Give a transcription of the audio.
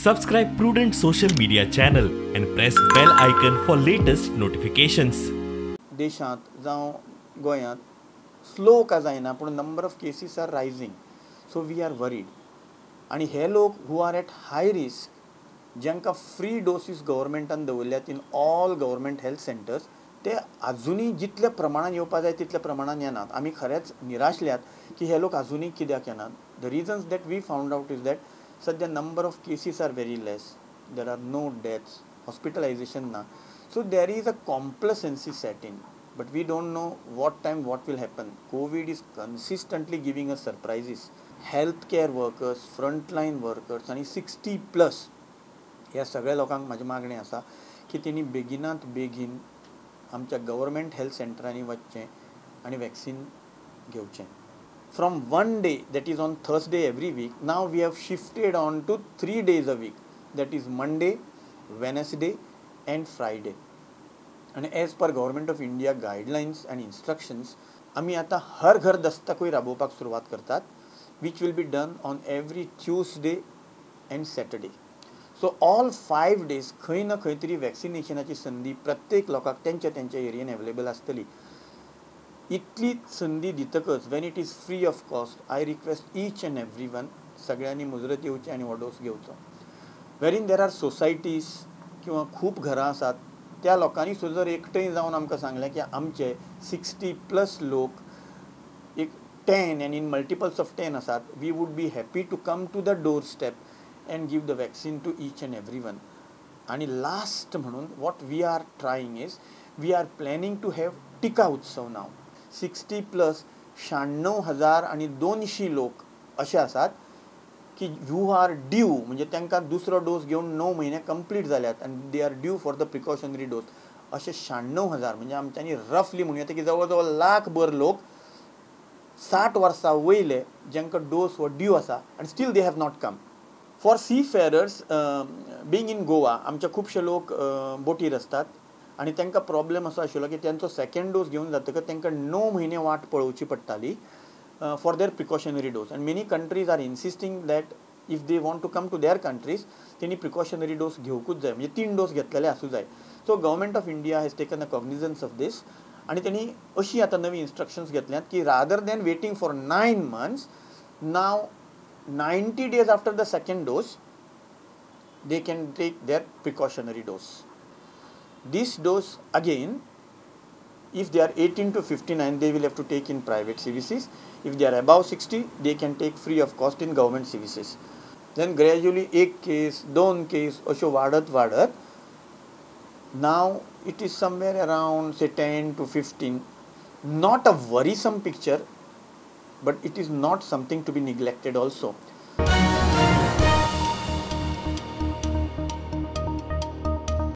Subscribe Prudent social media channel and press bell icon for latest notifications. देशांत जावं गोंयांत slow का जायना पूण number of cases are rising, so we are worried. आनी हे लोक who are at high risk, जांकां फ्री डोसीस गव्हर्मेंटान दवरल्यात in all government health centres, ते आजुनूय जितल्या प्रमाणान येवपा जाय तितल्या प्रमाणान येनात. आमी खरेंच निराशल्यात की हे लोक आजुनूय कित्याक येनात. The reasons that we found out is that सद्या number of cases are very less, there are no deaths, hospitalisation ना, so there is a complacency set in. But we don't know what time what will happen. Covid is consistently giving us surprises. Health care workers, frontline workers आनी 60+ ह्या सगळ्या लोकांक म्हाजें मागणें आसा की तेणी बेगिनात बेगीन आमच्या गव्हर्मेंट हेल्थ सेंटरांनी वचचें आनी वॅक्सिन घेवचें. From 1 day, that is on Thursday every week, now we have shifted on to 3 days a week, that is Monday, Wednesday and Friday. आनी as per government of India guidelines and instructions आमी आतां हर घर दस्तकूय राबोवपाक सुरवात करतात, which will be done on every Tuesday and Saturday. So all 5 days खंय ना खंय तरी वॅक्सिनेशनाची संदी प्रत्येक लोकांक तेंच्या तेंच्या एरियेन अवेलेबल आसतली. इतली संदी दितकच when it is free of cost, I request each and every one सगळ्यांनी मुजरत येवचें आनी हो डोस घेवचो. Where in there are societies किंवा खूब घरां आसात, त्या लोकांनी सुद्दां जर एकठांय जावन आमकां सांगलें की आमचे 60+ लोक एक 10 and in multiples of 10 आसात, we would be happy to come to the door step and give the vaccine to each and every one. आनी लास्ट म्हणून what we are trying is we are planning to have Tika Utsav now. 60+ 96,200 लोक अशे आसात की you are due, म्हणजे तांकां दुसरो dose घेवन 9 म्हयने कंप्लीट जाल्यात आनी they are due for the precautionary dose. अशे 96,000 म्हणजे आमच्यांनी रफली म्हणूं येता की जवळ जवळ लाखभर लोक 60 वर्सां वयले जांकां डोस हो ड्यू आसा आनी still they have not come. For seafarers being in Goa, आमचे खुबशे लोक बोटीर आसतात आनी तांकां प्रॉब्लेम असो आशिल्लो की तांचो सेकंड डोस घेवन जातकच तांकां 9 म्हयने वाट पळोवची पडटाली for their precautionary dose. And many countries are insisting that if they want to come to their countries तेणी प्रिकॉशनरी डोस घेवकूच जाय, म्हणजे 3 डोस घेतलेले आसूं जाय. So government of India has taken a cognizance of this आनी तेणी अशी आतां नवी इन्स्ट्रक्शन्स घेतल्यात की rather than waiting for 9 months, now 90 days after the second dose they can take their precautionary dose. This dose again, if they are 18 to 59, they will have to take in private CVCs. If they are above 60, they can take free of cost in government CVCs. Then gradually 1 case, 2 case, अश्यो वाडत वाडत now it is somewhere around say 10 to 15. Not a worrisome picture, but it is not something to be neglected also.